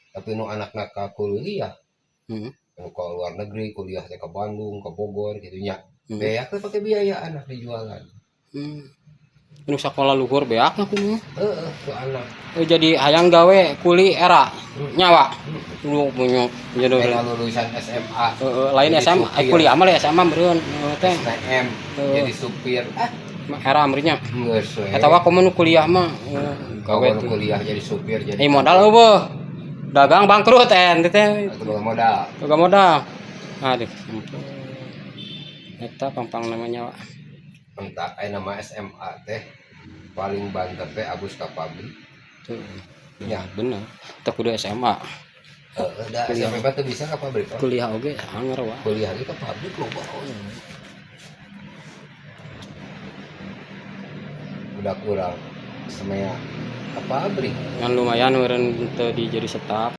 Tapi nu anakna ka kuliah, nu ke luar negeri kuliah teh, ke Bandung, ke Bogor gitu nya, beak teh pakai biaya anak dijualan. Nu sakola luhur beak na kumaha? Heeh, ku anak. Eh, jadi hayang gawe kuli era nyawa. Lu punya jadi Kayak lulusan SMA lain jadi SMA, supir. Kuliah mah lain SMA meureun teh. STM jadi supir, ah. Era meureunnya. Geus we. Eta wa komo nu kuliah mah gawe gawe tuh. Kuliah jadi supir, jadi Eh, modal euweuh. Dagang bangkrut ente teh. Atau boga modal. Boga modal. Aduh, ampun. Eta pampang namanya, Pak. Entah aya nama SMA teh paling banter teh abus ka pabrik. Tuh. Ya. Bener. Teu kudu SMA. Heeh, da Kuliah. SMP tuh bisa ka pabrik, Pak. Kuliah oge anger wa. Kuliah ge ka pabrik loba. Udah kurang semea ke pabrik. Ngan lumayan meureun teu di jadi staf.